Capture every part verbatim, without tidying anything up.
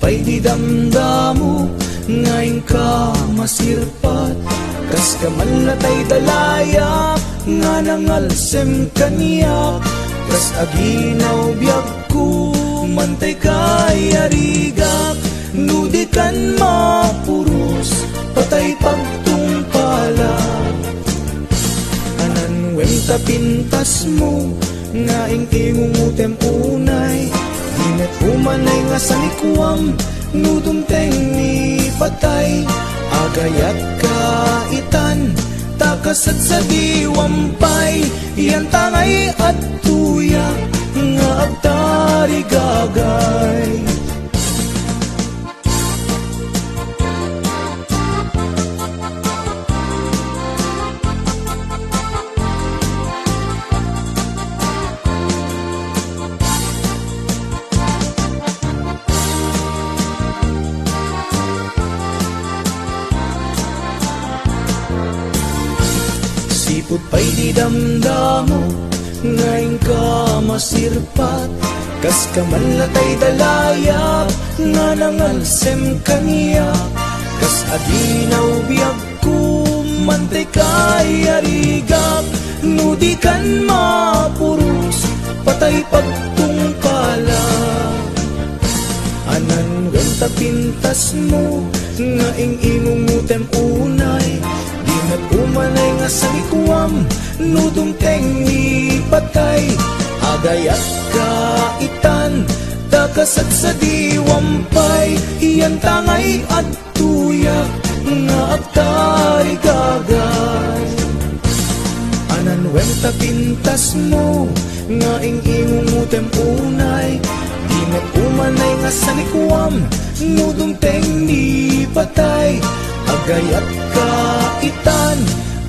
pay di damdamo nga inka masirpat. Kas kaman latay dalayap nga nangalsem kaniak, kas aginaw biagko, mantay kay arigak, no di kan mapuros, patay pagtungpalak. Anan wen ta pintasmo nga ing-ingungotem unay, di met umanay nga salikuam, no dumteng ni patay, agayatka itan, ta kasadsadiwam pay, yan ta ngay adtoyak nga agtarigagay. Sipud pay di damdamo nga inka masirpat, kas kaman latay dalayap nga nangalsem kaniak, kas aginaw biag Kumantay kay arigak, no di kan mapuros, patay pagtungpalak. Anan wen ta pintasmo nga ing-ingungotem unay, di met umanay nga salikuam, no dumteng ni patay, agayatka itan, ta kasadsadiwam pay, yan ta ngay ad- tuyak nga agtarigagay. Anan wen ta pintasmo nga ing-ingungotem unay, di met umanay nga salikuam, no dumteng ni patay, agayatka itan,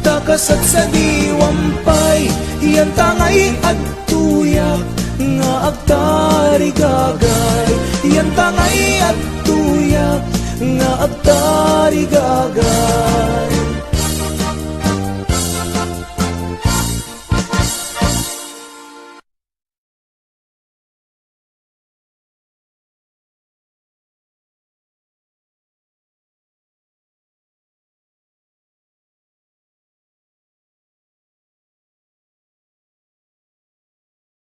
ta kasadsadiwam pay, yan ta ngay ad- tuyak nga agtarigagay, yan ta ngay adtoyak nga agtarigagay.